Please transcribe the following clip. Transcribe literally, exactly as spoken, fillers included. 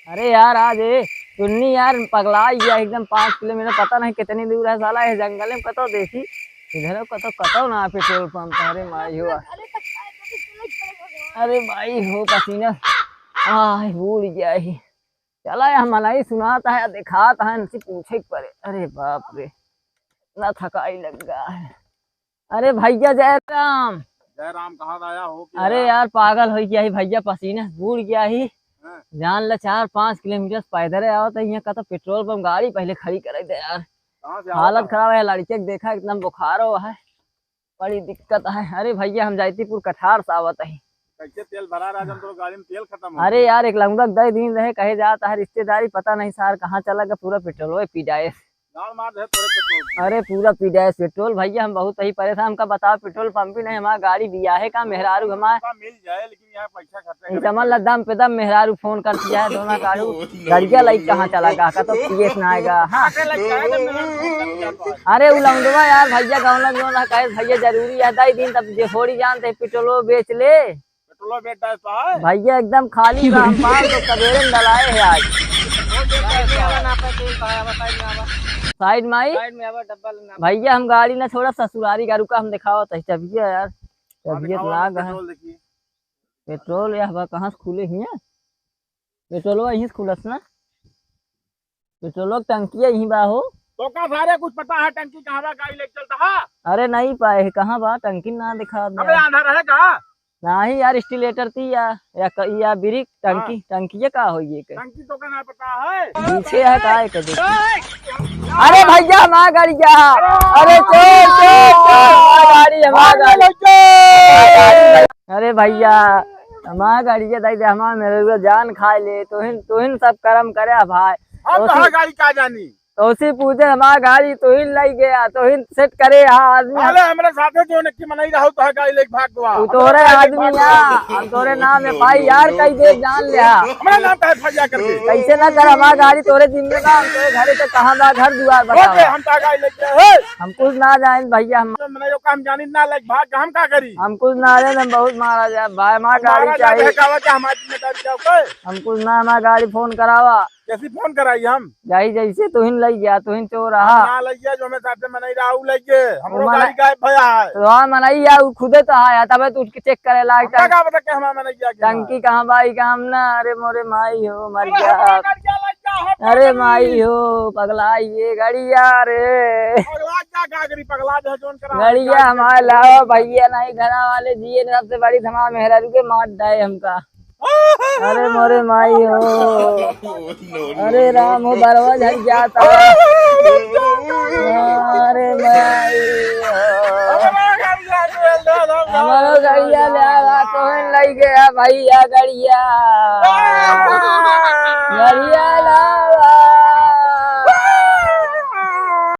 अरे यार, आज ए चुन्नी यार पगला गया एकदम। पाँच किलोमीटर पता नहीं कितनी दूर है साला, ये जंगल में कतो देखी, इधर कतो, कतो ना पेट्रोल पंप। अरे माई हो, अरे माई हो, पसीना आह बूड़ गया ही। चला यार, मनई सुनात है, देखात है, इनसे पूछे के पड़े। अरे बाप रे, ना थकाई लग गया है। अरे भैया जय राम। जय राम, कहाँ से आया हो कि अरे यार? यार, पागल हो गया ही भैया, पसीने से बूड़ गया ही। हाँ। जान ले, चार पाँच किलोमीटर से पैदल आवत है, यहाँ का तो पेट्रोल पंप गाड़ी पहले खड़ी करे दे यार। कहाँ से आवत हालत है? खराब है, लड़के के देखा एकदम बुखार हो है, बड़ी दिक्कत है। अरे भैया, हम जैतीपुर कठार से आवत है। कैसे तेल भरा रहा, जब तो गाड़ी में तेल खत्म हो अरे गया। यार, एक लौंडा के दे दिन रहे, कहे जात है रिश्तेदारी, पता नहीं सार कहाँ चला गया, पूरा पेट्रोल पी जाए। गाड़ मार दे तोरे पेट्रोल की। अरे पूरा पी जाए पेट्रोल। भैया हम बहुत ही परेशान, हमका बताओ पेट्रोल पंप ही नहीं, हमारा गाड़ी बियाहे का मेहरारू हमार। पंप मिल जाए लेकिन यहाँ पैसा खर्चा करे समझ ला पड़े। दम पे दम मेहरारू फोन करती है, दोनों काढ़ू गड़िया लाइक कहाँ चला गा का तो पीएस ना आएगा। हाँ। काटे लग जाए तो मेहरारू फोन करती है तो आज। अरे उ लौंडवा यार भैया गौना गौना कहे भैया जरूरी है, दाई दिन तब जे होड़ी जानते पेट्रोलो बेच ले। पेट्रोलो बेच डाल तो है। भैया एकदम खाली बा, हम पाँच सौ सवेरे में डलाए हैं आज। पेट्रोल बेच डाल तो है। साइड में आई। साइड में आवा, डब्बा लेना। भैया हम गाड़ी ना छोड़ा ससुरारी का रुका, हम दिखावत है तबियत यार। हाँ, तबियत दिखावा लाग ना है। पेट्रोल देखिए। पेट्रोल यह बा कहाँ से खुले हिया? पेट्रोलवा यहीं से खुलस ना? पेट्रोलवा के टंकिया यहीं बा हो। तो का सारे कुछ पता है टंकी कहाँ बा, गाड़ी लेके चलता है? अरे नहीं पाए है, कहाँ बा टंकी ना दिखा दे। अबे आंधा रहे का? नहीं यार, स्टीलेटर थी या, या क-, या ब्रिक टंकी, हाँ। टंकी ये का होई ये के? टंकी तो का ना पता है। पीछे है का एक देखी। अरे भैया हमार गाड़ी क्या? अरे चोर, चोर, चोर, हमार गाड़ी, हमार गाड़ी। अरे भैया, हमार गाड़ी के दाई दे, हमार मेरे को जान खा ले, तोहिन, तोहिन सब करम करे भाई। हम तो तोहार गाड़ी का जानी? तो उसी पूछे हमार गाड़ी तोहिन लाई गया, तोहिन सेट करे यहाँ आदमी। अरे हमरे साथे जो नक्की मनई रहो तोहार गाड़ी लेके भाग गवा। तू तोरे आदमी ना, हम तोरे नाम एफआईआर कई दे जान ले। हमारा नाम का एफआईआर कर दे। कैसे ना कर, हमार गाड़ी तोरे जिम्मे बा, हम तोरे घरे से कहाँ बा, घर दुआर बताओ। ओके, हम तोहार गाड़ी लेके हे। हम कुछ ना जाए भैया, हम तो मनई का हम जानी ना लेके भाग, हम का करी? हम कुछ ना जाए, हम बहुत मारा जाए भाई, हमार गाड़ी चाहिए। हमारी जिम्मेदारी क्या कोई? हम कुछ ना, हमार गाड़ी फोन करावा। कैसी फोन कराई हम? जाई जैसे तुहिन लई गया, तुहिन चोर रहा। हम ना लई गया, जो हमें साथे मनई रहा, उ लई गए। हमरो वो मना-, गाड़ी गायब भया है। तो हाँ, मनई या, उ खुदे तो आया, तबे तो उठ के चेक करे लाग हमका टंक-, का पता कि हमार मनई गया कि टंकी ना? कहाँ बाई का हम ना, अरे मोरे माई हो, मर अरे गया। हमार गाड़ी क्या लग गया? हम अरे का माई करी? हो, पगला ये गाड़िया रे। पगला क्या, का करी, पगला जो जोन करा, गाड़िया गाड़ी हमारे के लावा भैया, नहीं घरा वाले जिए, सबसे बड़ी धमा मेहरा रुके मार डाए हमका। अरे मोरे माई हो। अरे राम हो, बरवा झड़ जाता। अरे माई हो। हमारो गड़िया ले आवा, तोहन लई गया भैया गड़िया।